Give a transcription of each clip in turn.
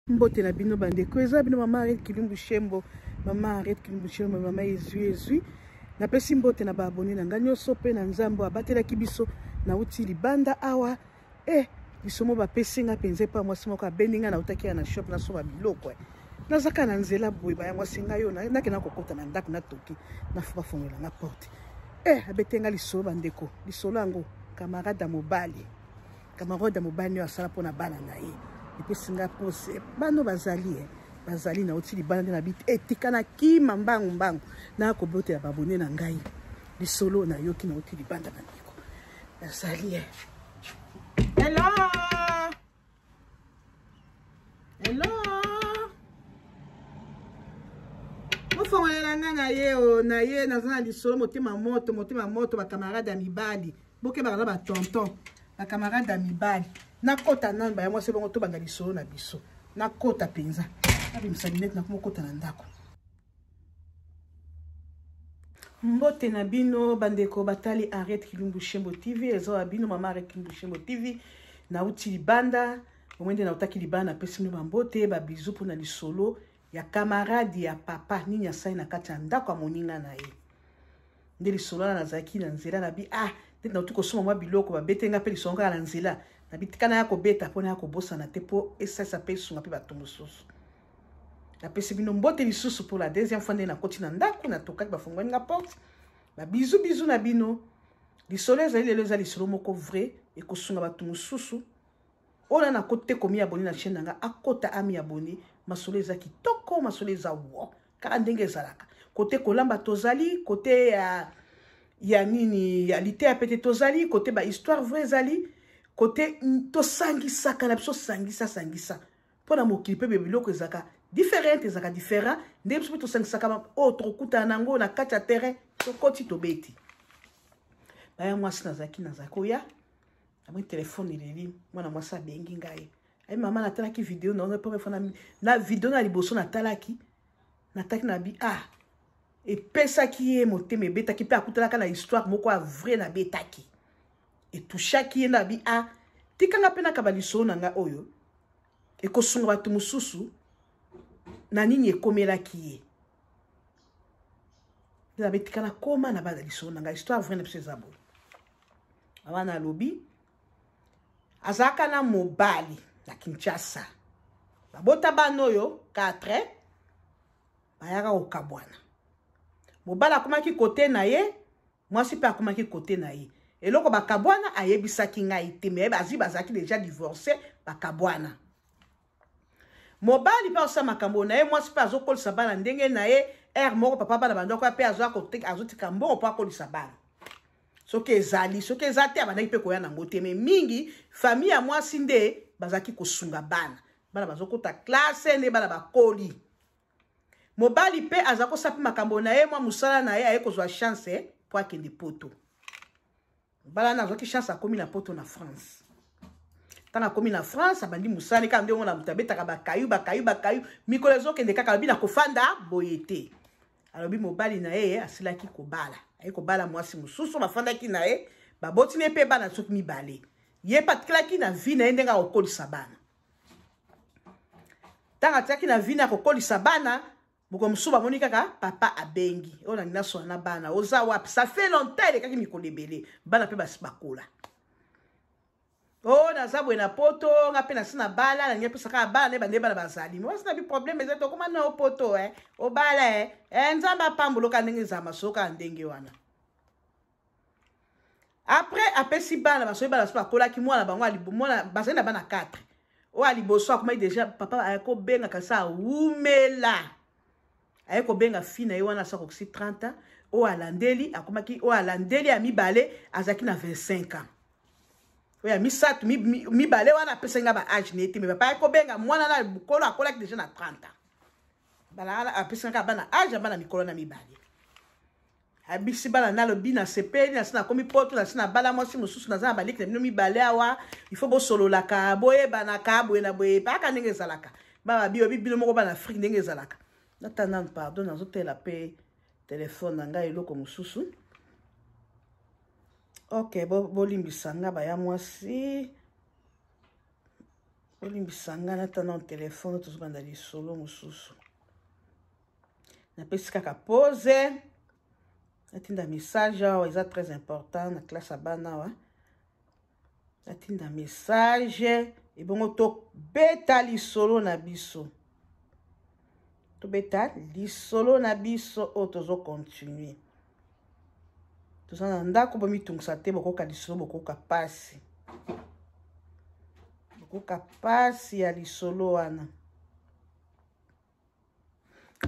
Mbote na bino bandeko, eza bino mama Harriet Kilumbu Shembo, mama Harriet Kilumbu Shembo, mama ezwi ezwi. Napesi mbote na baabone na ngai nyonso mpe na Nzambe abatelaki biso. Nauti libanda awa eh, lisomo bapesi ngai mpenza epa mwasi moko abendi ngai, nautaki ya na shop nasomba biloko eh. Nazaka na nzela boye baya mwasi ngai oyo nakenda kokota na ndako natoki nafu bafongola nga porte eh, abete ngai lisolo bandeko, lisolo yango camarade ya mobali Camarade ya mobali oyo asala mpo na bana na ye epesi nga pose bana bazali eh, bazali na oti libanda nde na bit etika eh, na kima mbangu mbangu na kobotela babone na ngai lisolo nayoki na oti libanda bandeko bazali eh. Hello hello bofongolela ngai na ye o na ye naza na lisolo motema moto motema moto bacamarade ya mibali bokebaka na batonton bacamarade ya mibali nakota nanu baya mwasi bongo tobanda lisolo na biso nakota mpenza nabimisa linete nakomokota na ndako mbote na bino bandeko batali Harriet Kilumbu Shembo TV eza wa bino mama Harriet Kilumbu Shembo TV nauti libanda omwe nde nautaki libanda napesi bino bambote babizu mpo na lisolo ya camarade ya papa nini asali na kati ya ndako ya moninga na ye nde lisolo wana nazalaki na nzela na bi ah nde nauti kosomba mwa biloko babete nga mpe lisolo kaka na nzela na bitika naya kobeta mpo naya kobosana te mpo esalisa mpe esunga mpe bato mosusu napesi bino mbote lisusu pour la deuxième fois nde nakoti na ndako natokaki bafongoli nga porte babizu bizu na bino lisolo ezali lelo eza lisolo moko vrai ekosunga bato mosusu oyo nana akoti te komi abone na chaîne na nga akota ami abone masolo eza kitoko masolo eza wo kaka ndenge ezalaka kote kolamba tozali kote ya ya nini ya liteya pete tozali kote ba histoire vrai ezali kote tosangisaka na biso sangisa sangisa mpo na mokili mpe biloko ezalaka different ezalaka different nde biso mpe tosangisaka oyo tokokutana na yango na kati ya terrain tokoti tobeti baya mwasi nazalaki nazalaki oya namoni telefone eleli mwana mwasi abengi ngai ayi mama natalaki video na première fois na video na liboso natalaki natalaki na bi ah epesaki ye motema ebetaki mpe akutanaka na histoire moko ya vrai nabetaki etushaki ye na bi ah tikanga mpe nakaba lisolo na ngai oyo ekosunga bato mosusu na nini ekomelaki ye nde nabetika nakoma na bana lisolo na ngai histoire vrai na biso eza boye mama nalobi azalaka na mobali na Kinshasa babota bana oyo 4 bayaka kokabwana mobali akomaki kote na ye mwasi mpe akomaki kote na ye eloko bakabwana ayebisaki ngai te me bazwi bazalaki deja divorce bakabwana mobali mpe azosala makambo na ye mwasi mpe azokolisa bana ndenge na ye ere moko papa bana bandoko mpe azotika mbongo mpo akolisa bana soki ezali soki eza te abandaki mpe koya nango te me mingi famille ya mwasi nde bazalaki kosunga bana bana bazokota klase nde bana bakoli mobali mpe aza kosala mpe makambo na ye mwa mosala na ye aye kozwa chance mpo akende poto mobali wana azwaki chance akomi na poto na france ntango akomi na france abandi mosala kaka ndenge omona moto abetaka bakayu bakayu bakayu mikolo ezokende kaka alobi na kofanda boye te alobi mobali na ye asilaki kobala aye kobala mwasi mosusu bafandaki na ye baboti na ye mpe bana soki mibale ye mpe atikalaki na vi na ye ndenge akokolisa bana ntango atiaki na vi na akokolisa bana mokolo mosusu bamoni kaka papa abengi oyo nalingi naswana na bana oza wapi ça fait longtemps elekaki mikolo ebele bana mpe basi bakola o oh, naza boye na poto nga mpe nasi na bala nalingi apesa kaka bana nde bande bana bazali mwasi na bi problème eza tokoma na poto e obala e eh, nzambe apamboloka ndenge ezala masolo kaka ndenge wana après apesi bana basoki bana baso bakolaki mwana bango mwana bazali na bana 4 oyo ya liboso akomaki deja papa aye kobenga kasi awumela aye kobenga fi na ye wana asi akokisi 30 ans oyo alandeli akomaki oyo alandeli ya mibale azalaki na 25 ans oyo ya misato mibale wana apesaki nga ba age na ye te me papa aye kobenga mwana na mokolo akolaki deja na 30 ans bana apesaki nga bana age ya bana mikolo na mibale abisi bana nalobi nasepeli nasi nakomi poto nasi nabala mwasi mosusu naza na baleki na bino mibale awa ifo bosololaka boyebanaka boye na boye paka ndenge ezalaka bana biyobi bino moko bana afrike ndenge ezalaka nata nanu pardon nazotela mpe telefone na ngai eloko mosusu ok bolimbisa nga baya mwasi. Bolimbisa ngai nata na telefone, tozobanda lisolo mosusu. Napesi kaka pause, natinda message awa, eza très important na classe ya bana awa. Natinda message ebongo tobeta lisolo na biso, tobeta lisolo na biso oyo tozocontinue. Toza na ndako, bomitungisa te, bokoka lisolo, bokoka pasi, bokoka pasi ya lisolo wana.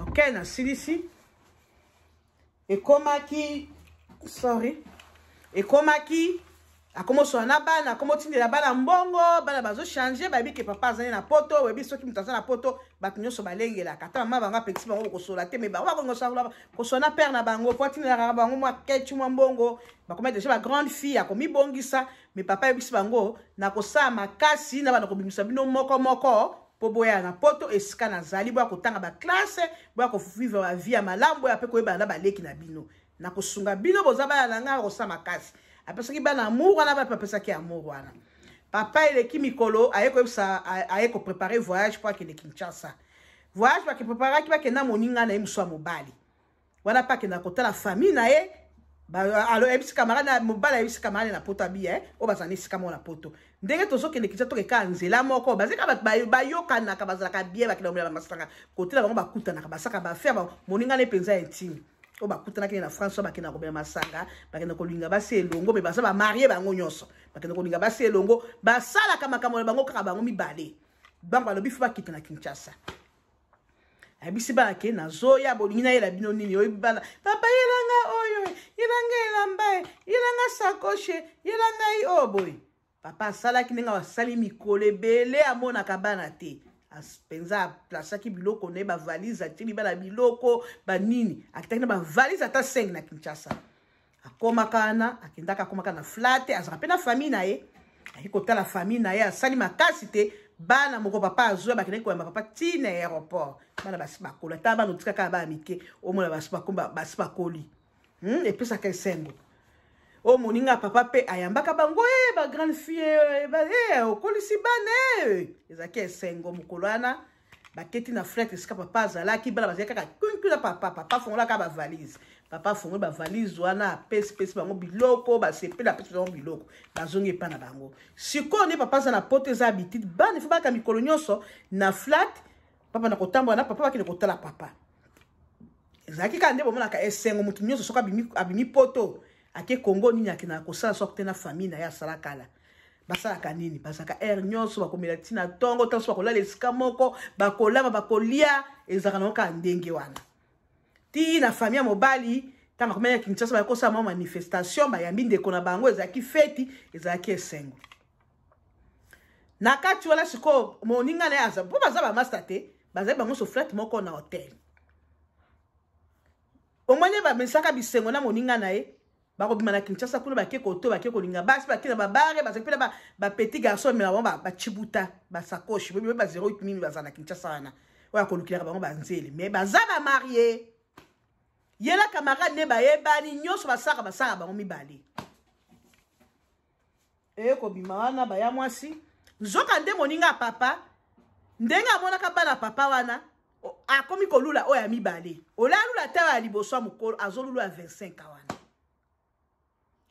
Ok, nasilisi. Ekomaki, sorry, ekomaki akomosola na bana, akomotindela bana mbongo, bana bazochange, bayebi ke papa azali na poto. Oyebi soki moto aza na poto, bato nyonso balengelaka, ata mama bango apekisi bango kosola te, me bango bakongosola kosola na père na bango, po atindelaka bango mwa kechu, mwa mbongo. Bakoma deja ba grande fille, akomibongisa. Me papa ayebisi bango: nakosala makasi na bana kobimisa bino moko moko mpo boya na poto esika nazali, boya kotanga baklasse, boya kovivre bavie ya malamu, boya mpe koyebana na baleki na bino. Nakosunga bino, boza bana na ngai. Akosala makasi. Apesaki bana amour wana, bape apesaki amour wana. Papa eleki mikolo, aye koyebisa, aye koprépare voyage mpo akende Kinshasa. Voyage bakepreparaki, bakenda moninga na ye mosu ya mobali wana mpe akenda kotala famille na ye. Alo ayebisi camarade na mobali, ayebisi camarade na poto abi oyo bazala na esika moko na poto, ndenge tozokende Kinshasa, tokeka nzela moko. Bazalika bato bayokanaka, bazalaka bien, bakenda komela bamasanga kotela bango, bakutanaka, basaka baaffaire. Moninga ne mpenza intime oyo bakutanaki na France oyo, bakenda komela masanga, bakenda kolinga basi elongo. Me baza bamarie bango nyonso, bakenda kolinga basi elongo, basalaka makambo na bango kaka bango mibale. Bango balobi fo bakita na Kinshasa. Ayebisi bana ke nazoya, bolingi nayela bino nini? Oyebi bana: papa, yelanga oyo, yelanga elamba, yelanga sakoshe, yela ngai oyo boye. Papa asalaki ndenge asali mikolo ebele, amonaka bana te mpenza. Aplasaki biloko na ye, bavalise, atieli bana biloko banini, akitaki na bavalise ata 5 na Kinshasa. Akomaka wana, akendaka, akomaka na flat, azalaka mpe na famille na ye, ayaki kotala famille na ye. Asali makasi te, bana moko papa azwa, bakendaki koyamba papa ntina aéroport. Bana basi bakola, ta bana otika kaka bana mike, omona basi bakoli, Epesaka esengo. Oyo moninga papa mpe ayambaka bango, e bagrande fille, e okolisi bana e. Ezalaki esengo mokolo wana. Baketi na fret esika papa azalaki, bana bazalaki kaka kunku na papa. Papa afungolaka bavalise, papa afungoli bavalise wana, apesipesi bango biloko, basepeli, apesi bango biloko, bazongi epa na bango. Sikoyo nde papa aza na poto, eza habitude, bana ifo baka mikolo nyonso na flat, papa na kotambola na papa, bakende kotala papa. Ezalaki kaka nde bomonaka esengo. Motu nyonso soki abimi, abimi poto, ake Kongo, nini akendaka kosala? Soki te na famille na ye asala kala, basalaka nini? Bazalaka heure nyonso, bakomela ntina ntongo, ntango so bakolala esika moko, bakolamba, bakolia, ezalaka nango kaka ndenge wana. Ti na famille ya mobali, ntango akomeli ya Kinshasa, bayaki kosala mwa manifestation, bayambi ndeko na bango, ezalaki feti, ezalaki esengo na kati wana. Sikoyo moninga na ye aza mpo baza bamaster te, bazali bango so flat moko na hotel. Omoni bamesaka bisengo na moninga na ye, bakobima na Kinshasa kuna, bake koto, bake kolinga basi, bake na babare, bazali mpe na bapetit garçon, bamela bango bachibuta, basakoche, boyebi ba 08 mimi baza na Kinshasa wana, oyo akolukilaka bango banzele. Me baza bamarie, ye na camarade nde bayebani nyonso, basaka basaka bango mibale. Eye kobima wana, baya mwasi, nzoka nde moninga ya papa, ndenge amonaka bana papa wana, akomi kolula oyo ya mibale, olalula te oyo ya liboso ya mokolo, azolula ya 25 wana.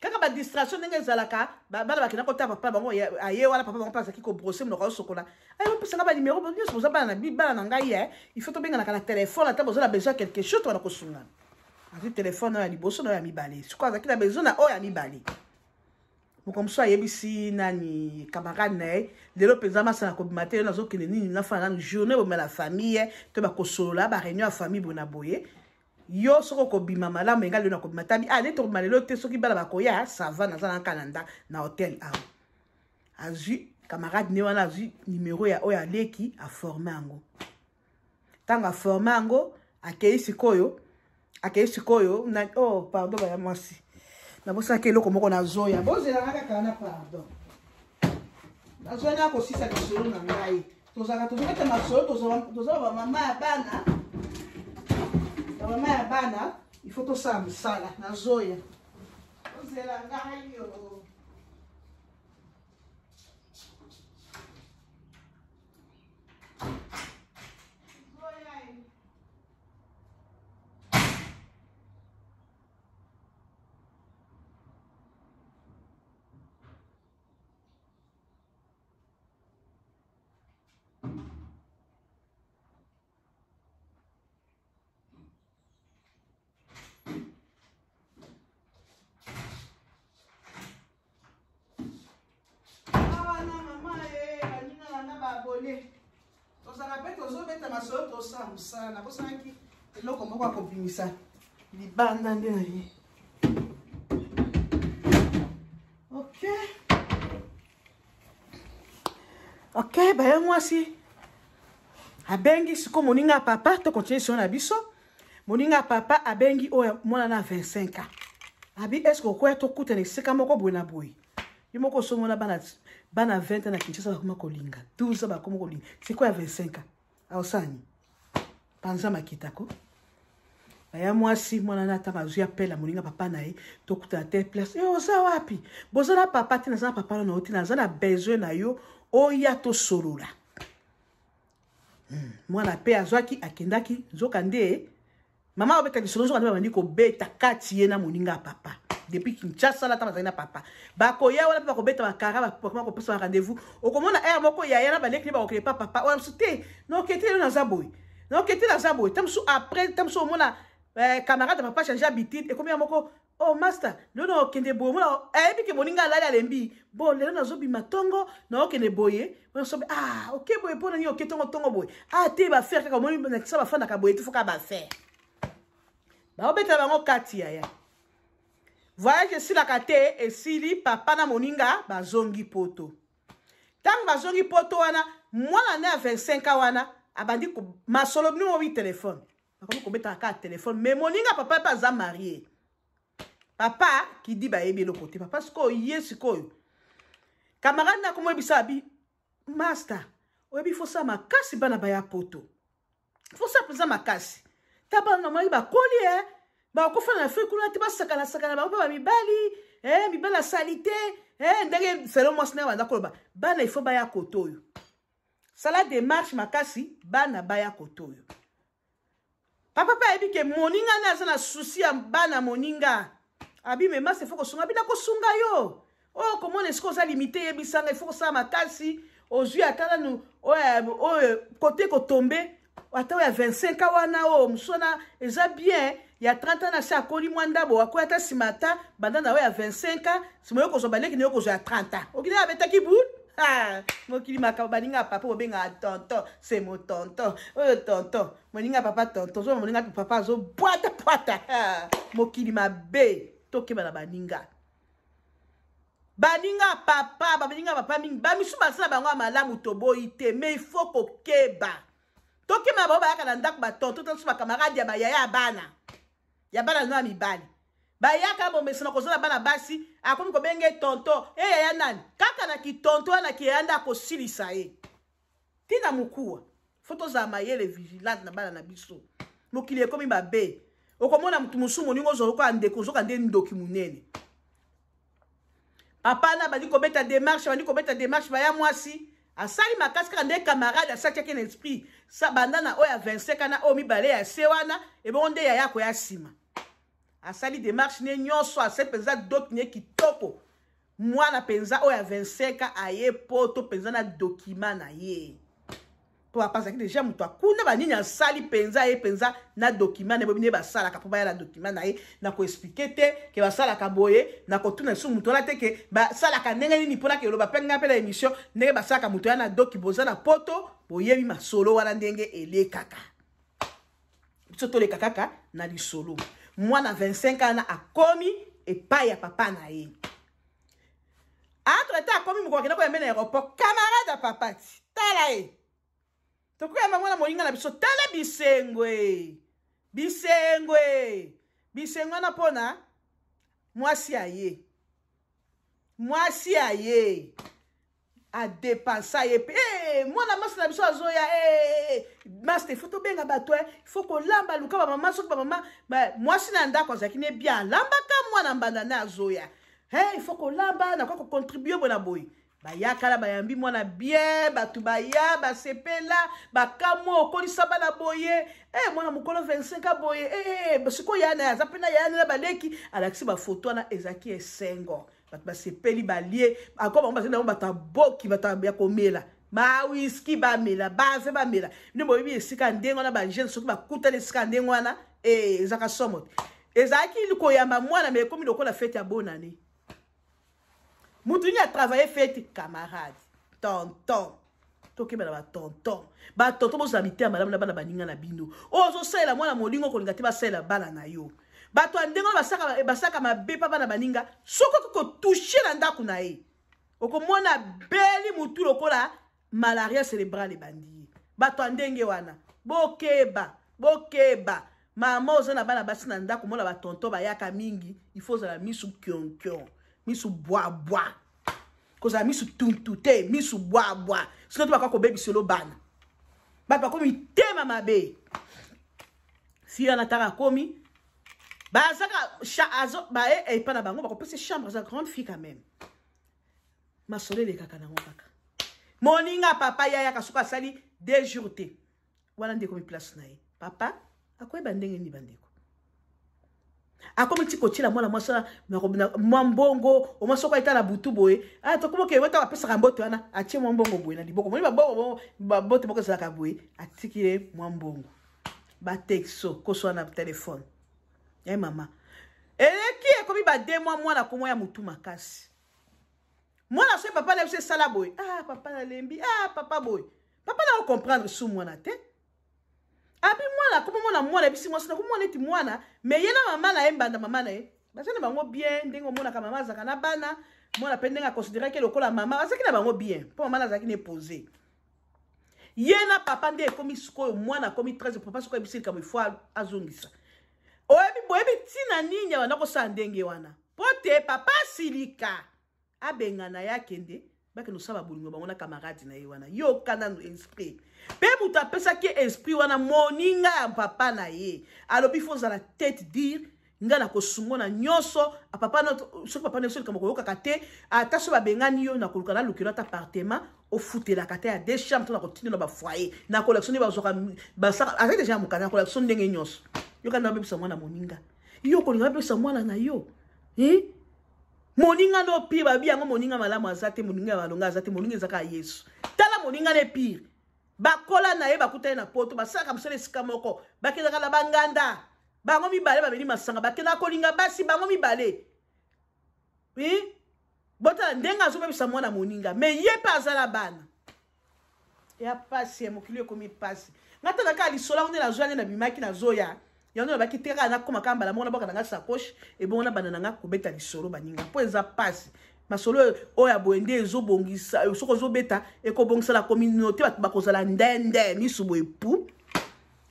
Kaka badistraction ndenge ezalaka, bana bakenda kotala papa bango. Aye wana, papa bango mpe azalaki kobrose monoko, azosokola. Aye bopesanga banimero nyonso, boza bana na bana na ngai, ye il faut tobenganaka na telefone, ata boza na besoin quelque chose, tobana kosungana. Azwi telefone oyo ya liboso na oyo ya mibale. Sikoyo azalaki na besoin na oyo ya mibale. Moko mosusu ayebisi nani, camarade na ye: lelo mpenza masana kobima te, yo nazokende nini, nafana nanu journée bomela na famille to bakosolola, baréunion ya famille boye na boye. Yo soki okobima malamu, enga lelo nakobima tabi, ah, nde tokobima lelo te, soki bana bakoya, ça va, naza na kaka na na hotel awa. Azwi camarade ne wana, azwi numero ya oyo aleki, aforme yango. Ntango aforme yango, akei sikoyo, akei sikoyo na, oh pardon, baya mwasi, nabosanaki eloko moko, nazoya, bozelanga kaka na, pardon, nazoya na kosisa lisolo na ngai. Tozalaka, tozobeta masolo, tozala bamama ya bana, bamama ya bana, il faut tosala mosala. Nazoya, ozela ngai yo. Désolé, tozalaka mpe tozobeta masolo, tosala mosala. Nabosanaki eloko moko ya kobimisa libanda nde na ye. Ok, baye mwasi abengi siko moninga ya papa. Tokontinue sio na biso. Moninga ya papa abengi oyo mwana na 25 ans, abi: "Est-ce okoya tokutana esika moko boye na boye?" Yo moko osomona bana 20 ans na Kinshasa bakoma kolinga, 12 ans bakoma kolinga. Sikoyo ya 25 ans aosani panza makitako. Baya mwasi, mwana na ntango azwi apela moninga papa na ye: "Tokutana te place." "E, oza wapi? Boza na papa te?" "Naza na papa na yo te, naza na besoin na yo, oya tosolola." Mwana mpe azwaki, akendaki. Nzoka nde mama obeta lisolo, nzoka nde babandi kobeta kati ye na moninga ya papa depuis Kinshasa. Lata bazali na papa, bakoya wana mpe bakobeta bakara, bakoma kopesa ba rendez-vous. Okomona aire moko yaya na baleki nde bakokende pa papa wana. Mosusu te, noke te, lelo naza boye, noke te, naza boye. Ta mosusu après, ta mosusu omona camarade ya papa change habitude, ekomi ya moko: "Oh master, lelo naokende boye." Omona ayebi ke moninga alali, alembi. "Bon, lelo nazobima ntongo, naokende boye." Sobe: "Ah, oke boye mpo nani? Oke ntongo ntongo boye?" "Ah te, baaffaires kaka." Omoni nakisa bafandaka boye te, fo kaka baaffaires. Baobetela bango kati. Yaya, voyage esilaka te. Esili, papa na moninga bazongi poto. Ntango bazongi poto wana, mwana ne ya 25 ans wana abandi masolo. Bino mobi telefone, bakomi kobetaka kaka telefone. Mais moninga papa mpe aza marié. Papa kidi bayebi eloko te. Papa sikoyo ye sikoyo camarade na akomoyebisa, abi: "Master, oyebi, fosala makasi, bana baya poto, fosala mpenza makasi. Ta bana namonaki bakoli e, bakofana na Afrique kuna te, basakana-sakana bango mpe bamibali, mibali asali te, ndenge selo mwasi ndenge banda koloba. Bana ifo baya koto oyo, sala démarche makasi, bana baya koto oyo." Papa mpe ayebi ke moninga nde aza na souci ya bana. Moninga abi: "Mais masi, ifo kosunga." Abi: "Nakosunga yo. Oyo komona esika oza limité, yebisanga. Ifo kosala makasi, ozwi ata nanu oyo kote kotombe, ata oyo ya 25 ans wana, oyo mosusu wana eza bien. Ya 30 ans na se akoli mwa ndabo, akoyi ata nsima, ata banda na oyo ya 25 ans, nsima oyo kozwa baleki na yo, kozwa ya 30 ans." Okili abetaki boule. Mokili makambo. Baninga papa obengaka tonton, c'est mon tonton oyo, tonton, moninga papa, tonton. Ozoma moninga papa azobwata pwata. Mokili mabe, tokeba na baninga. Baninga papa, baninga papa mingi, bamisu basala bango ya malamu, toboyi te, mais il faut kokeba. Tokeba bango bayaka na ndako, batonton to biso, bacamarade ya bayaya ya bana, ya bana no ya mibali, bayaka bomesana kozala bana basi. Akomi kobenge tonton, e yaya nani kaka na kitonton wana, kiyaya nde akosilisa ye ntina mokuwa. Fo tozala mayele, vigilante na bana na biso. Mokili ekomi mabe. Okomona motu mosusu, moninga ozwa lokola ndeko, ozoka nde ndoki monene. Papa na bandi kobeta démarche, bandi kobeta démarche. Baya mwasi asali makasi kaka nde camarade asatiaki na esprit sa banda na oyo ya 25 na oyo mibale ya se wana, ebongo nde yaya akoya nsima. Asali démarche ne nyonso, asali mpenza doc ne kitoko. Mwana mpenza oyo ya 25 aye poto mpenza na document na ye, mpo papa azalaki déjà moto akunda banini. Asali mpenza ye mpenza na document na ye. Boyebi nde basalaka mpo baya na document na ye. Na koexpliquer te ke basalaka boye, na kotuna lisusu moto wana te ke basalaka ndenge nini, mpona ke eloba mpe ngai mpe na émission ndenge basalaka. Moto wana na doki, boza na poto, boyebi masolo wana ndenge elekaka. Biso toleka kaka na lisolo. Mwana 25 wana akomi epai ya papa na ye. Entre te akomi, mokolo akenda koyambe na aéroport, camarade ya papa ti: "Tala ye, tokoyamba mwana moninga na biso. Tala bisengwe, bisengwe, bisengo wana mpona mwasi aye." Mwasi aye adepansa ye mpe: "Hey, mwana masi na biso azoya. Hey, master, ifo tobenga bato, ifo kolamba, luka bamama." Soki bamama, mwasi na ndako azalaki ne bien, alambaka. Mwana mbanda nde azoya, hey, ifo kolamba, nakoka kocontribuer boye na boye. Bayaka na bayambi mwana bien, bato baya, basepela, bakamwa: "Okolisa bana boye, mwana mokolo 25 boye." Sikoyo ya na ye aza mpe na yaya na baleki, alakisi bafoto wana, ezalaki esengo. Bato basepeli, balie ako bango, bazali nango bato aboki, bato ya komela bawiski, bamela bave, bamela. Nde boyebi esika ndenge wana, bajeune soki bakutani esika ndenge wana, ezaka somo te. Ezalaki koyamba mwana, me ekomi lokola fête ya bonane. Mutu nini atravaille fête? Camarade, tonton. Tokeba na batonton. Batonton bozala mitema malamu na bana baninga na bino. Oyo ozosalela mwana molingo kolinga te basalela bana na yo. Bato ya ndenge wana basaka mabe mpa bana baninga, soki okoki kotouche na ndako na ye, okomona beli motu lokola malaria cérébrale ebandi ye. Bato ya ndenge wana bokeba, bokeba. Mama oza na bana basi na ndako, mona batonton bayaka mingi, il faut ozala misu kionkion, misu bwabwa, kozala misu tuntu te, misu bwabwa, sino te bakoka kobebiselo bana. Bato bakomi mitema mabe. Si wana taka akomi bazaka baye epa na bango, bakopesa chambre, aza grande fille quand même. Masolo elekaka nango kaka. Moninga papa yayaka soki asali 2 jours te, wana ndeko mi place na ye. Papa akoyeba ndenge nini bandeko akomi ti kotiela mwana mwasi mwa mbongo, omwa soko aita na butu boye, ah, tokomoke wata apesaka mbote wana, atie mwa mbongo boye na liboko, moni babongo babote moko ezalaka boye, atiki ye mwa mbongo, batexto koswa na telefone. Eh mama, eleki ekomi ba 2 mois, mwana komwa ya mutu makasi. Mwana soki papa na biso esala boye, ah papa nalembi, ah papa boye, papa na comprendre su mwana te. Abi mwana akoma mwana, mwana ebisi mwasi na komona neti mwana, me ye na mama na ye, mbanda mama na ye baza na bango bien, ndenge omonaka mama azalaka na bana, mwana mpe ndenge akonsideraki lokola mama, bazalaki na bango bien, mpo mama na azalaki na epose ye na papa. Nde ekomi sikoyo mwana akomi 13, papa sikoyo ayebisi likambo ifo azongisa. Oyebi, boyebi ntina nini abanda kosala ndenge wana? Mpo te papa asilika, abengana ye, akende, bakende kosala bolingo bango na camarade na ye wana. Yoka nanu esprit. Mpe moto apesaki esprit wana, moninga ya papa na ye, alobi fo ozala tête dure, ngai nakosungo na nyonso. Papa soki papa na biso likambo koyokaka te, ata so babengani yo, nakoluka nalukelo ata appartement ofutelaka te ya deux chambres, to nakotinda na bafoyer, na collection nde bazwaka basaka, azali deja ya mokanda, na collection ndenge nyonso. Yoka nde babebisa mwana moninga. Yo kolinga babebisa mwana na yo, moninga no pire, babi yango moninga malamu aza te, moninga ya malonga aza te, moninga ezaka ya Yesu. Tala moninga ne pire, bakola na ye, bakutani na poto, basalaka mosala esika moko, bakendaka na banganda bango mibale, bameli masanga, bakendaka kolinga basi bango mibale. Botala ndenge azobebisa mwana moninga, me ye mpe azala bana ya pasi ya mokili. Ekomi pasi. Nga tala kaka lisolo yango nde nazwa, nde nabimaki, nazoya yango nalobaki te kaka nakóma kaka mbala moko nabwaka na nga sacoche, ebongo nabanda na nga kobeta lisolo baninga, mpo eza pasi. Masolo oyo ya boye nde ezobongisa. Soki ozobeta, ekobongisa na communauté, bato bakozala ndende misu boye pu,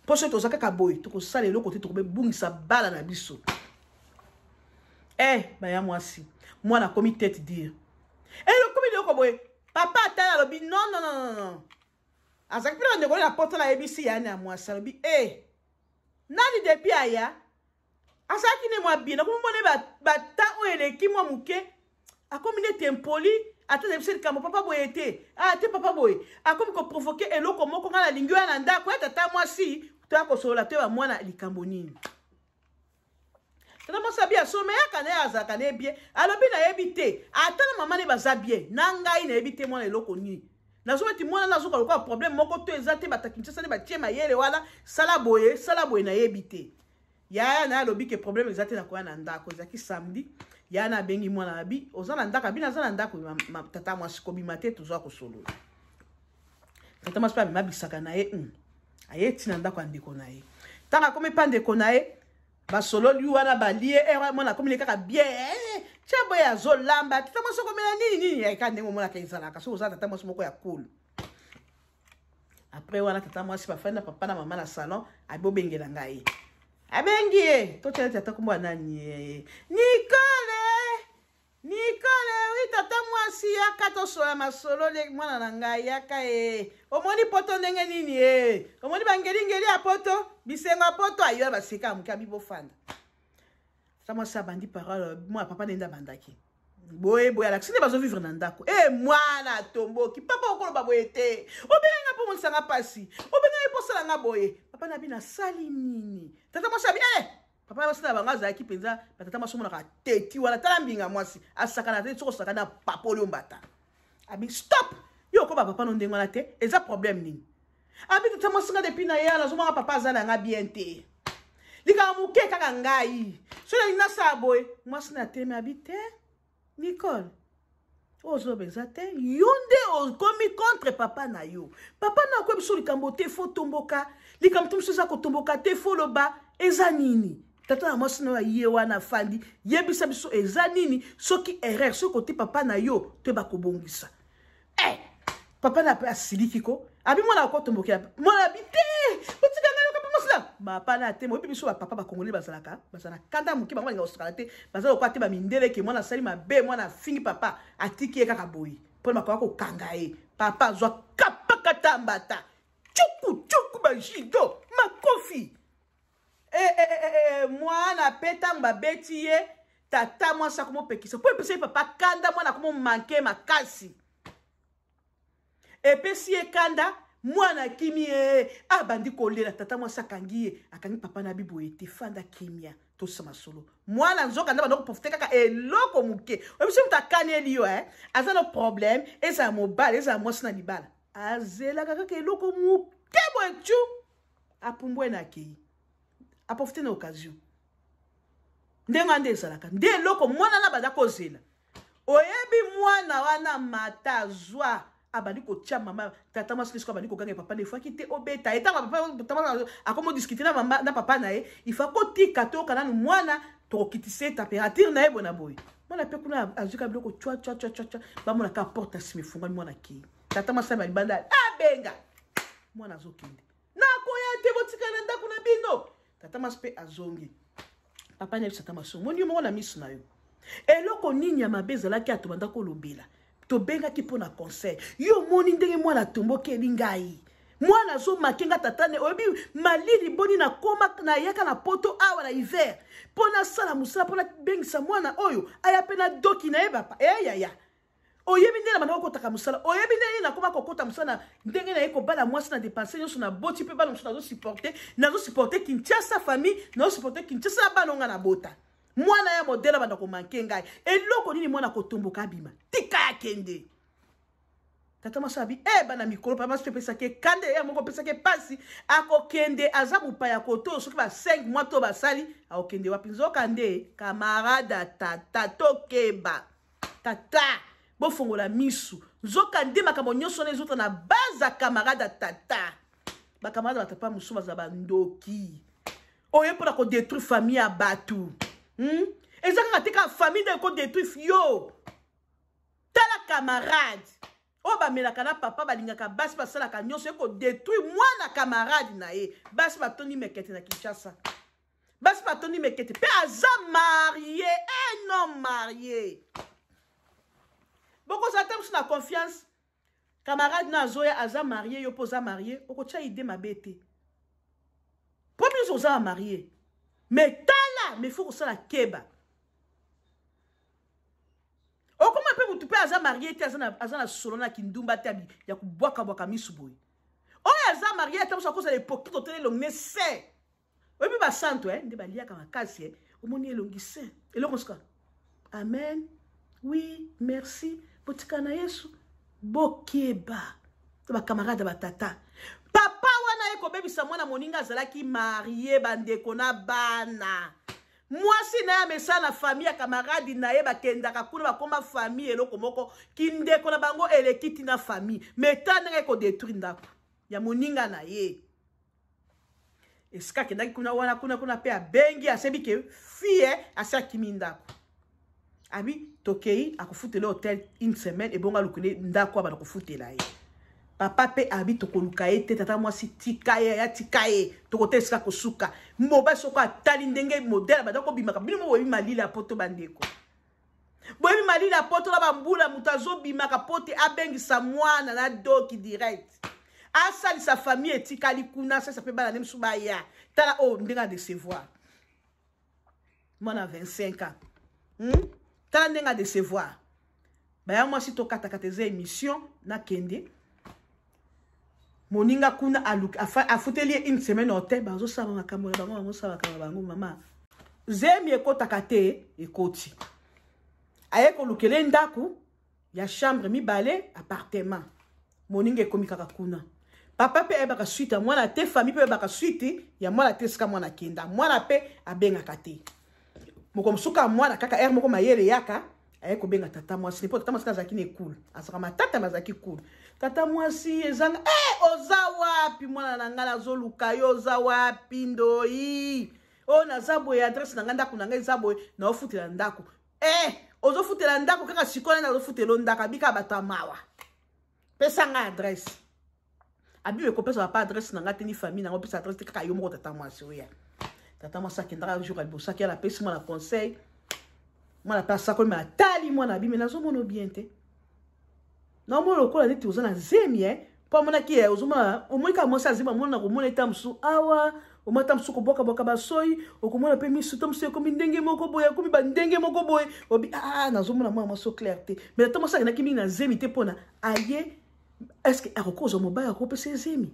mpo soki toza kaka boye, tokosala eloko te, tokobebungisa bana na biso. Eh, baya mwasi, mwana akomi tête dure, elokomi eloko boye. Papa atala, alobi non, non, non, non. Azalaki mpe na bandeko na poto, nayebisi yani ya mwasi, alobi e nani depuis aya azalaki ne mwa bien, nakomomona bata oyo eleki mwa moke, akomi neti impoli, ata nayebisi likambo papa boye te, ah te papa boye, akomi koprovoke eloko moko. Ngai nalingi oya na ndako ya tata mwasi, toya kosolola, toyeba mwana likambo nini. Tata mwasi abi asome yaka na ye, azalaka na ye bien. Alobi nayebi te, ata na mama ne baza bien na ngai, nayebi te mwana eloko nini. Nazobeti mwana, nazoka lokola problème moko to eza te. Bato ya Kinshasa nde batie mayele wana, sala boye, sala boye, nayebi te. Yaya na ye alobi ke problème eza te, nakoya na ndako. Ezalaki samedi. Yaya na abengi mwana, abi oza na ndako? Abi naza na ndako, tata mwasi, kobima te, tozwa kosolola. Tata mwasi mpe abima bisaka na ye, aye ntina ndako ya ndeko na ye. Ntango akomi mpa ndeko na ye, basololi wana, balie ere, mwana akomi kaka bien, tia boye, azolamba. Tata mwasi okomela nini nini, eka ndenge omonaka ezalaka soki oza tata mwasi moko ya cool. Après wana, tata mwasi bafandi na papa na mama na salon, abi obengela ngai. Abengi ye, totyala tata kombo ya nani? Nicole, Nicole. Wi, tata mwasi, yaka tosola masolo. Mwana na ngai, yaka e. Omoni poto ndenge nini e? Omoni bangelingeli ya poto, bisengo ya poto? Ayo baseka ya moke, abi bofanda. Tata mwasi abandi parole, mwana papa nde abandaki boye boye, alakisi nde bazovivre na ndako. E mwana atomboki: "Papa, okoloba boye te, obenga mpo monisanga mpasi, obengai mpo osalanga boye." Papa na bino asali nini? Tata mwasi abi e papa mwasi na bango azalaki mpenza batata mwasi omonaka teti wana. Tala mbinga mwasi asakana te, soki osakana papa oli ombata. Abi stop, yo okoba papa no ndenge wana te, eza problème nini? Abi tata mwasi, nga depuis na ye nazomaka papa aza na nga bien te, likambo moke kaka ngai soki nalingi nasala boye. Mwasi na teme, abi te, Nicole. Oyo ozoloba eza te. Yo nde okomi contre papa na yo. Papa na akoyebi biso likambo te, fo tomboka. Likambo te mosusu eza kotomboka te, fo loba. Eza nini? Tata na mwasi na yo aye wana afandi, yebisa biso eza nini, soki erreur, soki kote papa na yo, toyeba kobongisa. Papa na pe asiliki ko. Abi mwana akotombokela. Mwana abi te. Botika ngai yoka mwasi na. Papa na te, moyebi biso ba papa ba Congolais bazalaka, bazala kanda moke, bango balinga kosakana te. Baza lokola te ba mindele ke mwana asali mabe, mwana afingi papa, atiki ye kaka boye. Mpona bakoka kokanga ye. Papa azwa kapakata mbata. Tchuku tchuku ba judo, makofi. Mwana pe ntango babeti ye, tata mwasi akomopekisa. Po epesa ye papa kanda, mwana akomomanke makasi. Epesi ye kanda, mwana akimi ye, abandi kolela, tata mwasi akangi ye, akangi papa na biboye te, fanda kimia, tosama solo. Mwana nzoka nde banda koprofite kaka eloko moke. Oyebi soki moto akaneli yo, aza na problème, ezala mobali, ezala mwasi na libala. Azelaka kaka eloko moke boye tchu, apumbwe na akei. Aprofite na occasion. Ndenge wana nde ezalaka. Nde eloko mwana na banda kozela. Oyebi mwana wana mata zwa abandi kotia mama tata mwasi lisiko abandi kokanga papa na ifaki te obeta ye. Ntango papa tata mwasi akomo discuter na mama na papa na ye, il faut kotika toyoka nanu mwana, tokokitisa ye température na ye boye na boye. Mwana pe kuna azwika biloko tchwa tchwa tchwa tchwa tchwa, bamonaka porte ya nsima efungwami, mwana akei. Tata mwasi ya libanda abenga mwana azokende, nakoya te, botika na ndako na bino. Tata mwasi pe azongi. Papa na tata mwasi, omoni yo moko na miso na yo eloko nini ya mabe ezalaki ya tobanda kolobela, tobengaki mpo na conseil. Yo omoni ndenge mwana atombokeli ngai, mwana azomake nga tata ne. Oyebi malili boni nakoma nayaka na poto awa na hiver mpo nasala mosala, mpo nabengisa mwana oyo aya mpe na doki na ye papa. Yaya, oyebi ndenge na banda kokotaka mosala, oyebi ndenge nakoma kokota mosala, ndenge naye kobala mwasi na dépense nyonso na boti mpe bana mosusu nazosupporte, nazosupporte Kinshasa famille, nazosupporte Kinshasa na bana nga na bota. Mwana ya modèle banda komanke ngai eloko nini, mwana kotomboka abima, tika ya kende. Tata mwasi abi, bana mikolo, papa mwasi epesaki kande ya moko, epesaki pasi, akokende aza mopaya koto, soki ba 5 mois to basali, akokende wapi? Nzoka nde camarade tata, tokeba tata, bofongola misu. Nzoka nde makambo nyonso wana ezota na base ya camarade tata. Ba camarade ba papa mosusu baza bandoki oyo mpona kodétruire famille ya bato. Eza kaka te kaka famille nde ekodétruire yo. Tala camarade oyo bamelaka na papa, balingaka basi, basalaka nyonso, ekodétruire mwana camarade na ye. Basi batondi mekete na Kinshasa, basi batondi mekete mpe aza marié, un homme marié. Bokozala te mosu na confiance. Camarade na azoya aza marié, yo mpo oza marié, okotia idée mabe te mpo biso oza marié. Mais tala, mais faut kosala keba. Okoma mpe motu mpe aza marié te, aza na solo na kindumba te ya kobwakabwaka misu boye. Oyo aza marié ata mosu akozala hypocrite, otala elongi ne se oyebi basanto, nde baliaka makasi, omoni elongi se eloko suka. Amen, oui, merci, botika na Yesu. Bokeba bakamarade batata. Papa wana ye kobebisa mwana moninga azalaki marie, bandeko na bana, mwasi na ye amesala na famille ya camarade na ye, bakendaka kuna, bakoma famille eloko moko, kindeko na bango eleki tina famille. Mais ta ndenge ekodétruire ndako ya moninga na ye. Esika akendaki kuna wana kuna kuna mpe abengi, asebi ke fille asi akimi ndako, abi tokei akofutela hotel une semaine, ebongo alukeli ndako abanda kofutela ye. Papa mpe abi tokoluka ye te. Tata mwasi tika ye, aya tika ye, tokotala esika kosuka. Mobali soko atali ndenge modèle abanda kobimaka, bino mo boyebi malili ya poto, bandeko, boyebi malili ya poto na bambula, moto azobimaka po te abengisa mwana na doki direct, asalisa famille etikali kuna, asalisa mpe bana nde mosusu baya. Tala oyo ndenge adecevoir mwana 25 ans. Tala ndenge adecevoir baya mwasi. Tokatakata, eza émission. Nakende moninga kuna afuteli ye une semaine hotel, bazosala makambo na bango, bazosala makambo na bango. Mama zemi ekotaka te, ekoti, aye kolukela ndako ya chambre mibale, appartement. Moninga ekomi kaka kuna. Papa mpe ayebaka suite ya mwana te, famille mpe ayebaka suite ya mwana te, esika mwana akenda, mwana mpe abengaka te. Moko mosuka mwana kaka ere moko mayele yaka. Aye kobenga tata mwasi mpo tata mwasi azalaki na ekulu, azalaka matata me azalaki kulu. Tata mwasi ezanga eh, oza wapi mwana na ngai, nazoluka yo, oza wapi ndoi? Oyo naza boye, adresse na ngai, ndako na ngai eza boye, naofutela ndako. Eh, ozofutela ndako kaka sikoyo? Nani azofutela ndako? Abika bato ya mawa, pesa ngai adresse. Abi ekopesa papa adresse na ngai te, ni famille na ngai opesa adresse te, kaka yo moko tata mwasi oya. Tata mwasi akendaka jour ya liboso, akela, apesi mwana conseil, mwana mpe asakoli, me atali mwana abi: me nazomona bien te, naomona lokola neti oza na zemi e. Mpo amonaki ye, ozomona, omoni kaka mwasi azemi, amona komona eta mosusu awa, omona ta mosusu kobwakabwaka basoi, okomona mpe misu ta mosusu ekomi ndenge moko boye, akomi bandenge moko boye. Obi ah, nazomona mwana mwasi clair te. Mais ata mwasi akendaki mingi na zemi te, mpona aye, est ce que akoki kozwa mobali akopesa ezemi?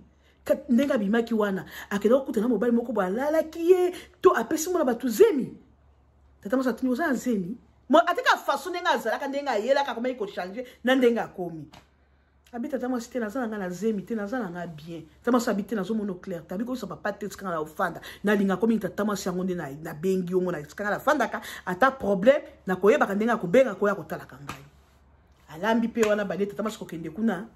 Ndenge abimaki wana, akendaki kokutana mobali moko boye, alalaki ye to apesi mwana bato zemi. Tata mwasi atuni: oza na zemi? Atika façon ndenge azalaka, ndenge ayelaka, akomaki kochanger na ndenge akomi. Abi: tata mwasi, te, naza na ngai na zemi te, naza na ngai bien. Tata mwasi abi: te, nazomona clair te. Abi: koyisa papa te, esika ngai na ofanda, nalinga komingi. Tata mwasi yango nde nabengi yo, mona esika ngai nafandaka, ata problème nakoyebaka ndenge akobenga koya kotalaka ngai. Alambi mpe wana balie. Tata mwasi kokende kuna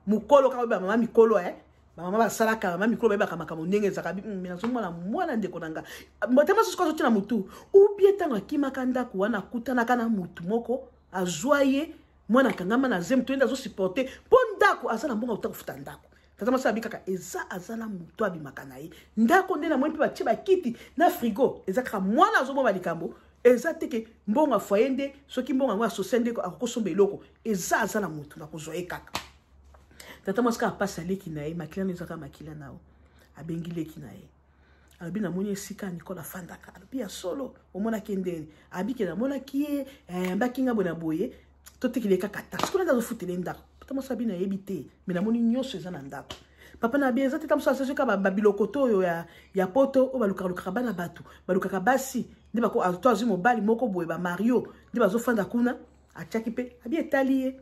mokolo kaka oyeba mama mikolo, eh? Bamama basalaka, mama mikolo bayebaka makambo ndenge ezalaka. Me nazomona mwana ndeko na nga, tata mwasi soki azotia na motu ubie, ntango akimaka ndako wana, akutanaka na motu moko, azwa ye mwana, akangama na zemi, toyende azosupporter mpo ndako aza na mbongo auta kofuta ndako. Tata mwasi abi kaka eza aza na motu abimaka na ye ndako nde namoni mpe batie bakiti na frigo. Eza kaka mwana azomona likambo, eza te ke mbongo ya foyer nde soki mbongo yango ya social nde akokosomba eloko. Eza aza na motu na kozwa ye kaka. Tata mwasi kaka mpasi, aleki na ye, makila no eza kaka makila na yo. Abengi leki na ye, alobi: namoni esika Nicole afandaka. Alobi: ya solo, omonaki ndeni? Abike: namonaki ye, ayambaki nga boye na boye, totekeli kaka ta sikoyo nde azofutela ye ndako. Tata mwasi abi: nayebi te, me namoni nyonso eza na ndako papa na abi. Eza te, ta mosu asasi kaka babiloko to oyo ya poto oyo balukaka bana bato, balukaka basi nde to azwi mobali moko boye, bamario nde bazofanda kuna. Atiaki mpe abi etali ye,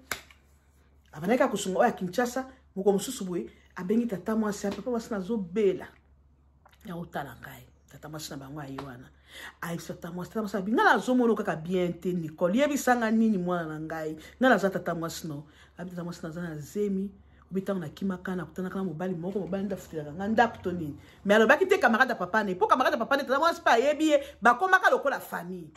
abandaki kaka kosunga oyo ya Kinshasa. Moko mosusu boye abengi tata mwasi: papa mwasi, nazobela ya kotala ngai. Tata mwasi na bango aye wana, ayebisa tata mwasi. Tata mwasi abi: ngai nazomona kaka bien te, Nicole, yebisanga nini mwana na ngai, ngai naza tata mwasi no. Abi: tata mwasi, naza na zemi. Obi ntango nakimaka, nakutanaka na mobali moko, mobali nde afutelaka ngai ndako to nini. Mais alobaki te camarade ya papa ne, mpo camarade ya papa ne, tata mwasi mpe ayebi ye, bakomaka lokola famille.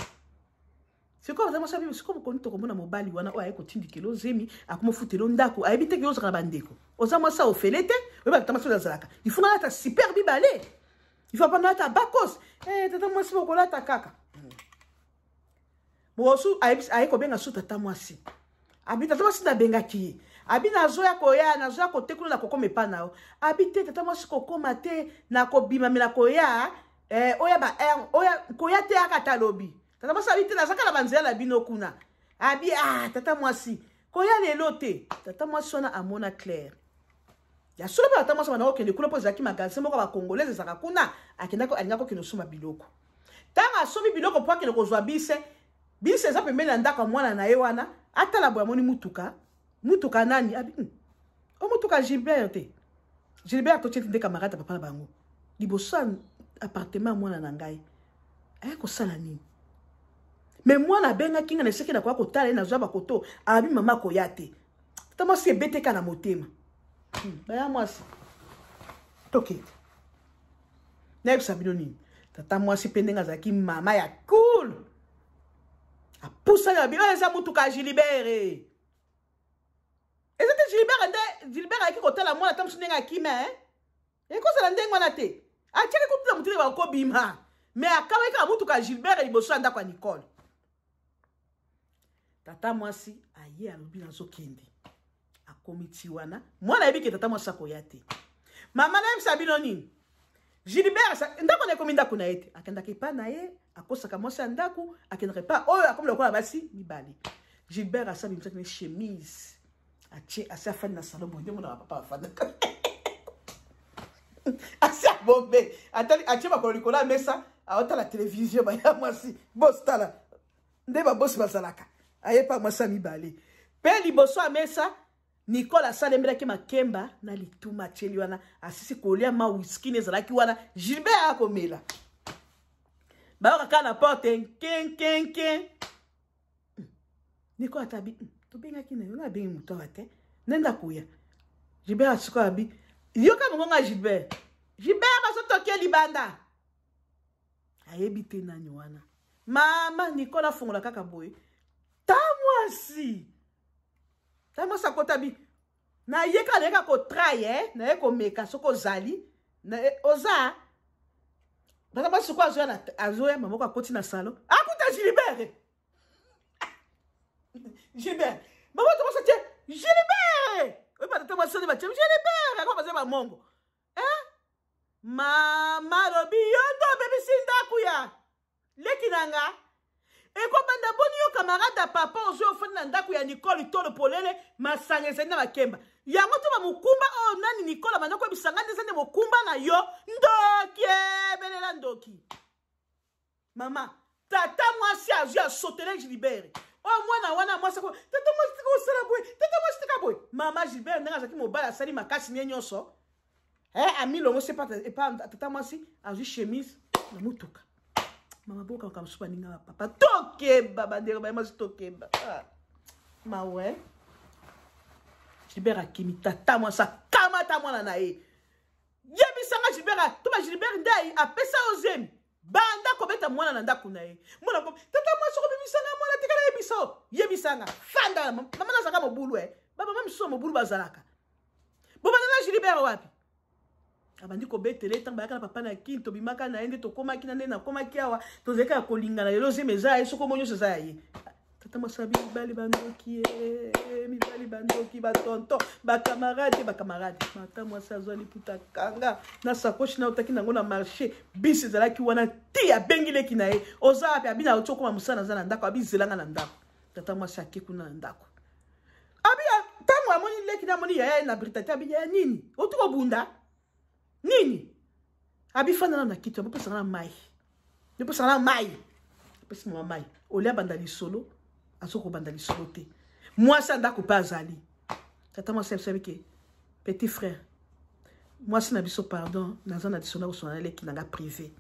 Sikoyo tata mwasi abi: sikoyo bokoni tokomona mobali wana oyo aye kotindikela ozemi, akomofutela ndako, ayebi te ke ozalaka na bandeko, oza mwasi ofele te. Oyeba tata mwasi oyo azalaka, il faut nalata super mibale, il faut pa nalata bakos. Eh, tata mwasi, bokolata kaka mosu. Aye kobenga su tata mwasi, abi: tata mwasi, nabengaki ye. Abi: nazoya koya, nazoya kote kuna, nakokoma epa na yo. Abi: te, tata mwasi, kokoma te, nakobima, me nakoya eh, oya ba aire oya koya te, aka ta lobi. Tata mwasi abi: te, nazaka na banzela na bino kuna. Abi: ah, tata mwasi, koya lelo te. Tata mwasi wana amona clair ya solo mpe tata mwasi banda kokende kuna, mpo ezalaki magasin moko ya bacongolaise ezalaka kuna. Akendaki, alingaki kokende osomba biloko. Ntango asombi biloko mpo akende kozwa bus, bus eza pembeni na ndako ya mwana na ye wana. Atala boye, amoni mutuka. Mutuka nani? Abi: o mutuka Gilbert te? Gilbert totie nde camarade ya papa na bango, liboso ya appartement ya mwana na ngai, aya kosala nini? Me mwana abengaki nga na eseki, nakoya kotala ye, nazwa bakoto. Abi: mama, koya te. Tata mwasi ebeteka na motema. Baya mwasi, tokende. Nayebisa bino nini? Tata mwasi mpe ndenge azalaki mama ya cool, apusani, abi: oyo eza mutuka ya Gilibert. Eza te Gilibert nde? Gilibert ayaki kotala mwana, ta mosu ndenge akima, ekozala ndenge wana te. Atiaki kutu na motu ndenge bakobima, me akamaki kaka mutuka ya Gilbert liboso ya ndako ya Nicole. Tata mwasi aye, alobi: nazokende. Akomi ti wana, mwana ayebi ke tata mwasi akoya te. Mama, nayebisa bino nini? Gilbert, ndako na ekomi ndako na ye te. Akendaka epa na ye, akosaka mwasi ya ndako, akendaka epa oyo, akomi lokola basi mibale. Gilbert asa abimisaki na chemise, atie, asi afandi na salon boye, nde monaka papa afandaka, asi abombe, atali, atie makolo likolo ya mesa, aotala télévision. Baya mwasi, boss, tala nde babosi bazalaka. Aye pa mwasi ya mibale mpe liboso ya mesa, Nicole asalembelaki makemba na lituma, atieli wana, asisi kolia ma whisky ne ezalaki wana. Gilbert akomela, bayoka kaka na porte nkenkenken. Nicole ata abi tobengaki na yo na abengi moto awa te nde akoya. Gilbert asikoyo abi yoka mongongo ya Gilbert. Gilbert bazotoke libanda. Ayebi te nani wana. Mama Nicole afongola kaka boye. Ta mwasi. Ta mwasi akota bi. Na ye kaka nayeka kotry eh, naye komeka soki ozali. Na, oza. Tata mwasi sikoyo azoya na azoya mama moko akoti na salon. Akuta Gilbert. Gilbert. Mama to mwasi tie Gilbert. Oyo tata mwasi ba tie Gilbert. Ako baza ba mongo. Eh? Mama alobi yo nde obebisi ndako ya leki na nga ekobanda boni yo camarade ya papa ozwi ofandi na ndako ya Nicole tolo polele masanga ezali na makemba yango to bamokumba oyo nani Nicole abanda koyebisa nga nde eza nde mokumba na yo ndoki ebelela ndoki mama tata mwasi azwi asotele Gilbert oyo mwana wana mwasi ako tata mwasi tika osala boye tata mwasi tika boye mama Gilbert ndenge azalaki mobali asali makasi nie nyonso eh, amilongosi epa tata mwasi azwi chemise na motuka mama bokaka mosusu baninga bapapa tokeba bandeko baye mwasi tokeba ah. mawe Gilbert akimi tata mwasi akamata mwana na ye yebisanga Gilbert to ba Gilbert nde apesa yo zemi banda kobeta mwana na ndako na ye mwana ko tata mwasi okobimisa nga mwana tikala yebisa o yebisa nga fanda mama nazalaka mobulu e bamama misusu ya mobulu bazalaka bobanda na Gilbert wapi abandi kobetele ntango bayaka na papa na kini tobimaka na ye nde tokomaki na nde nakomaki awa tozalaki ya kolingana lelo zemi eza ya ye soko mo nyonso eza ya ye tata mwasi abi mibali bandoki ye mibali bandoki batonton bakamarade bakamarade tata mwasi azwa liputa kanga na sakoshi na otaki nango na marché bisi ezalaki wana ti abengi leki na ye oza wapi abi na oti okoma mosala naza na ndako abi zelanga na ndako tata mwasi ake kuna na ndako abi ntango amoni leki na amoni yaya ye na britati abi yaya nini oti kobunda nini abi fanda na kiti abopesanga na mai bopesanga na mai apesi mama mai olia banda lisolo azo kobanda lisolo te mwasi ya ndako mpe azali tata mwasi ya biso abike petit frère mwasi na biso pardon naza na lisolo akosona na leki na nga privé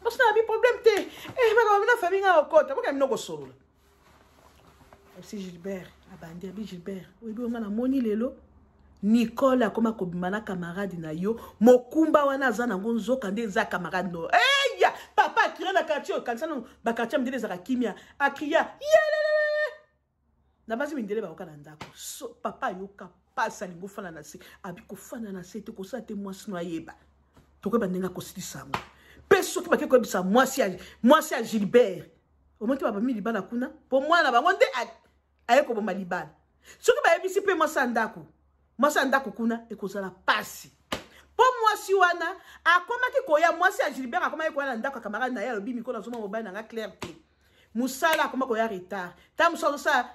mwasi na bi problème te eh, makambo na famille nga okota boka bino kosolola FC Gilbert abandi abi Gilbert oyebi nga namoni lelo Nicole akoma kobima na camarade na yo mokumba wana aza nango nzoka nde eza camarade no eya papa akria na quartier okanisa no bakartier mindele ezalaka kimia akria yelelele na basi mindele bayoka na ndako so, papa ayoka pasi alingi ofanda na se abi kofanda na se te kosala te mwasi no ayeba tokoyeba ndenge akosilisa yango mpe soki bake koyebisa mwasi ya Gilbert omoni te babami libala kuna mpo mwana na bango nde aye koboma libala soki bayebisi mpe mwasi ya ndako mwasi ya ndako kuna ekozala pasi mpo mwasi wana akomaki koya mwasi ya Gilbert akomaki koya na ndako ya camarade na ye alobi mikolo azoma mobali na nga claire te mosala akoma koya retard ntango mosusu azosala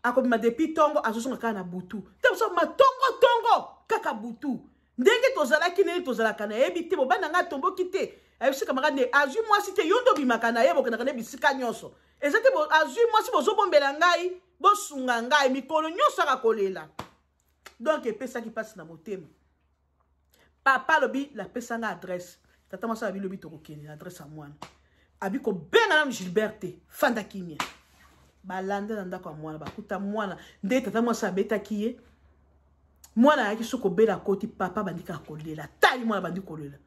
akobima depuis ntongo azozonga kaka na butu ntango mosusu akobima ntongo ntongo kaka butu ndenge tozalaki ndenge tozalaka nayebi te mobali na ngai atomboki te ayebisi camarade nde azwi mwasi te yo nde obimaka na ye bokendaka nde bisika nyonso eza te azwi mwasi bozobombela ngai bosunga ngai mikolo nyonso aka kolela donc epesaki mpasi na motema papa alobi lapesa ngai adresse tata mwasi alobi lobi tokokende na adresse ya mwana abi kobenga nanu Gilbert te fanda kimia balanda na ndako ya mwana bakuta mwana nde tata mwasi abetaki ye mwana ayaki so kobela akoti papa abandi kaka kolela tali mwana abandi kolela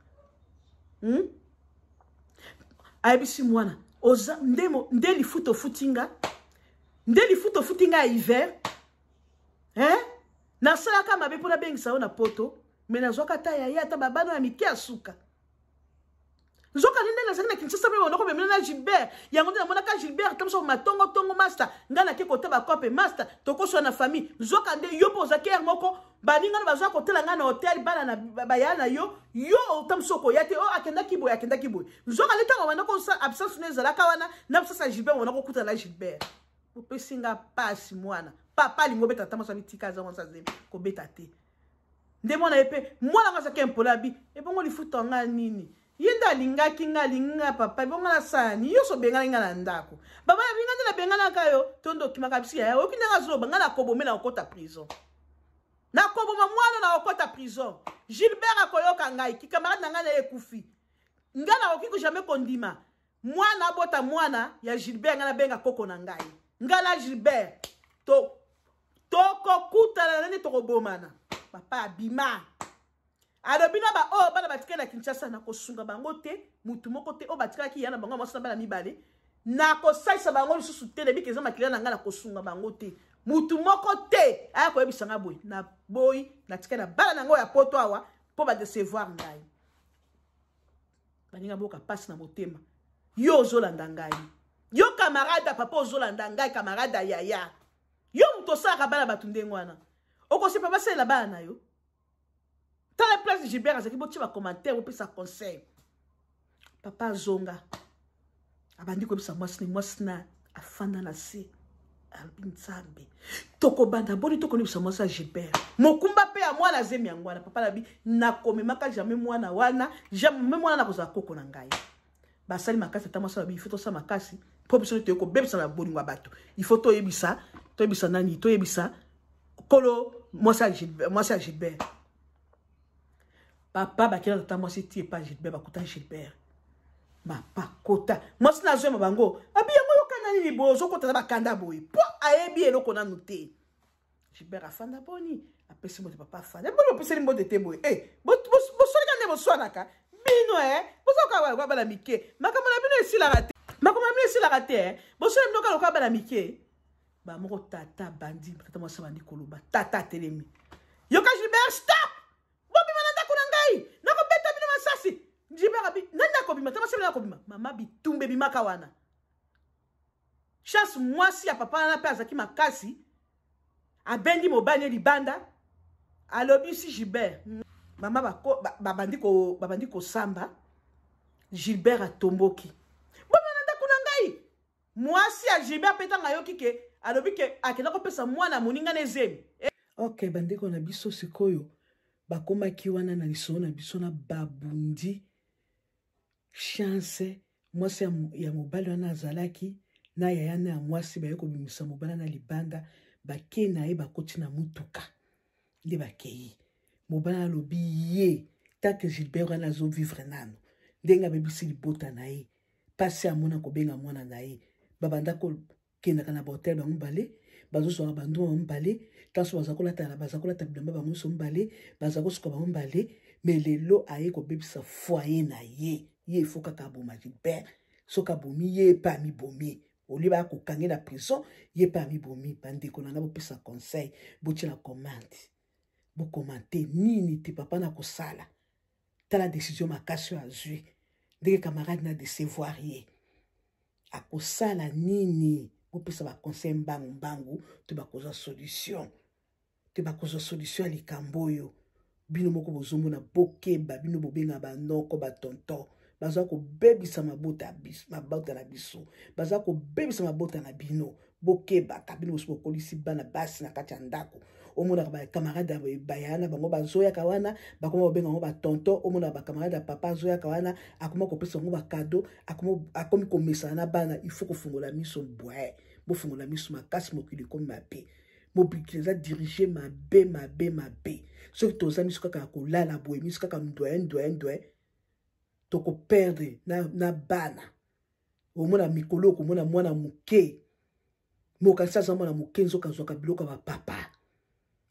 Ayebisi mwana oza nde, nde lifuta ofuti nga nde lifuta ofuti nga ya hiver hein? Nasalaka mabe mpo nabengisa yo na poto me nazwaka ata ya ye ata babana ya mike ya suka nzoka nde nazalaki na Kinshasa mpe bandako memela na Gilbert yango nde namonaka Gilbert ta mosusu matongotongo master ngai nake kota bakope master tokoswa na famille nzoka nde yo mpe ozalaki ere moko baningano bazwa kotela ngai na hotel bana na baya na yo yo ta mosusu okoya te o akendaki boye akendaki boye nzoka nde ntango banda kosa absence no ezalaka wana na absence ya Gilbert banda kokutana na Gilbert opesi nga pasi mwana papa alingi obeta ta mosusu abitika aza mwasi azemi kobeta te nde mwana ye mpe mwana ngo azalaki impoli abi ebongo lifuta nga nini ye nde alingaki nga alingi nga papa ebongo nasala nini nyonso obengani nga na ndako baba na binga nde nabenganaka yo to nde okimaka biso yaya oyoki ndenge azoloba nga nakobome na kokota prison nakoboma mwana na kokota prison Gilbert akoyoka ngai kikamarade na ngai na ye ekufi ngai nakoki ko jamais kondima mwana abota mwana ya Gilbert ngai nabenga koko na ngai Ngai na Gilbert to tokokutana na nde tokobomana. Papa abima. Alobi na ba oyo bana batikali na Kinshasa nakosunga bango te, mutu moko te oyo batikalaki ya na bango mwasi na bana mibale. Nakosalisa bango lisusu te, nayebi ke eza makila na ngai, nakosunga bango te. Mutu moko te aya koyebisa ngai boye, na boyi natikali na bana na ngai ya poto awa mpo ba decevoir ngai. Baninga boka pasi na motema. Yo ozolanda ngai. Yo camarade ya papa ozolanda ngai, camarade ya yaya. Yo moto osalaka bana bato ndenge wana. Okosepa basalela bana na yo. Tala place Gilbert azalaki, botia ba commentaire, bopesa conseil. Papa azonga. Abandi koyebisa mwasi ni mwasi na afanda na se. Alobi Nzambe. Tokobanda boni tokoyebisa mwasi ya Gilbert. Mokumba pe ya mwana zemi yango wana. Papa labi nakomemaka jamais mwana wana, jamais mwana nakozala koko na ngai. Basali makasi ata mwasi alobi il faut tosala makasi mpo biso toyei kobebisa na bolingo ya bato. Il faut toyebisa, toyebisa nani, toyebisa kolo mwasi ya Gilbert. Papa bakela tata mwasi ti epa Gilbert, bakuta Gilbert. Mapa kota mwasi na azwema bango abi yango yokana nini boye ozokota na bakanda boye mpo ayebi eloko nanu te. Gilbert afanda boni apesi mbote papa afanda boni opeseli mbote te boye eh bosolika nde boswanaka bino eh bozoka lokola bana mike makambo na bino esilaka te makambo na bino esilaka te eh bosola bino kaka lokola bana mike ba moko tata bandi tata mwasi bandi koloba tata atelemi yoka Gilbert stop bobima na ndako na ngai nakobeta bino masasi Gilbert abi nani akobima tata mwasi akobima mama bitumba ebimaka wana chance mwasi ya papa wana mpe azalaki makasi abendi mobali ye libanda alobi si Gilbert mama babandi kosamba Gilbert atomboki bobima na ndako na ngai mwasi ya Gilbert mpe ntango ayoki ke alobi ke akenda kopesa mwana moninga na ezemi. Ok, bandeko na biso sikoyo bakomaki wana na lisolo na biso na babundi chance mwasi ya mobali wana azalaki na yaya na ya mwasi baye kobimisa mobali na libanda bake na ye bakoti na mutuka nde bakei mobali alobi ye tant que Gilbert wana azovivre nano ndenge abebisi libota na ye pasi amona kobenga mwana na ye babanda kokendaka na bahotel bango mibale bazozwaka banduma bango mibale ntanso baza kolata bilamba bango nyonso mibale baza kosuka bango mibale me lelo aye kobebisa foyer na ye ye ifo kaka aboma Gilbert soki abomi ye mpe amibomi olie baya kokange na prison ye mpe amibomi bandeko na ngai bopesa conseil botia na commande bokomante nini te papa na kosala tala décision makasi oyo azwi ndenge camarade na décevoir ye akosala nini bopesa baconseil mbangu mbangu to bakozwa solution te bakozwa solution ya likambo oyo bino moko bozomona bokeba bino bobenga banoko batonton baza kobebisa mabota mabota na biso baza kobebisa mabota na bino bokebaka bino bosi bokolisi bana basi na kati ya ndako omonaka bacamarade bayaya na bango bazoyaka wana bakoma kobenga bango batonton omonaka bacamarade ya papa azoyaka wana akoma kopesa bango bakado akomi komesana na bana il faut kofungola miso bwe bofungola miso makasi mokili ekomi mabe mobikili eza dirige mabe mabe mabe soki toza miso kaka ya kolala boye miso kaka ndwe ndwe ndwe tokoperdre na bana omona mikolo okomona mwana moke mokanisi aza mwana moke nzoka azwaka biloko ya bapapa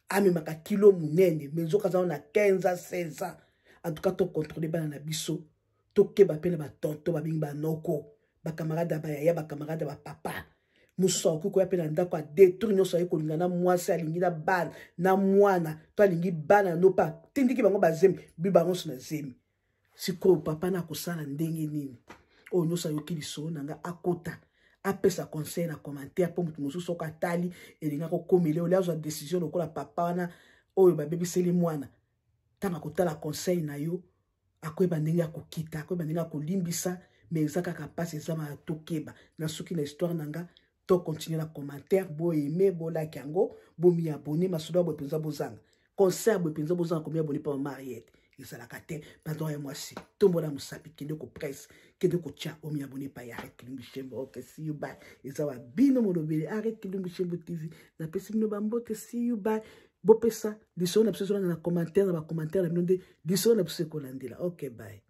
amemaka kilo monene me nzoka aza na 15 ans 16 ans en tout cas tocontrole bana na biso tokeba mpe na batonto babengi banoko bacamarade ya bayaya bacamarade ya bapapa mosusu akoki koya mpe na ndako adetruire nyonso aye kolinga na mwasi alingi na bana na mwana to alingi bana no mpe atindiki bango bazemi bi bango nyonso na zemi sikoyo papa na akosala ndenge nini oyo nyonso ayoki lisolo na nga akota apesa conseil na commentaire mpo moto mosusu soki atali elingi akokomela ole azwa décision lokola papa wana oyo babebiseli mwana ntango akotala conseil na yo akoyeba ndenge akokita akoyeba ndenge akolimbisa mais eza kaka mpasi eza maa tokeba na soki na histoire na nga to continue na commentaire bo aimer bo like yango bo mi abonner masolo ya boye mpenza bozanga conseil ya boye mpenza bozanga komi abonner mpa mama Ariette ezalaka te pardon ya mwasi tombola mosapi kende ko presse kende kotia omi abonner pa ya Ariette Kilumbu Shembo. Ok, see you bye. Eza wa bino molobeli Ariette Kilumbu Shembo TV napesi bino bambote see you bye. Bopesa lisolo na biso ezolanda na commentaire na ba commentaire na bino nde lisolo na biso ekolandela. Ok, bye.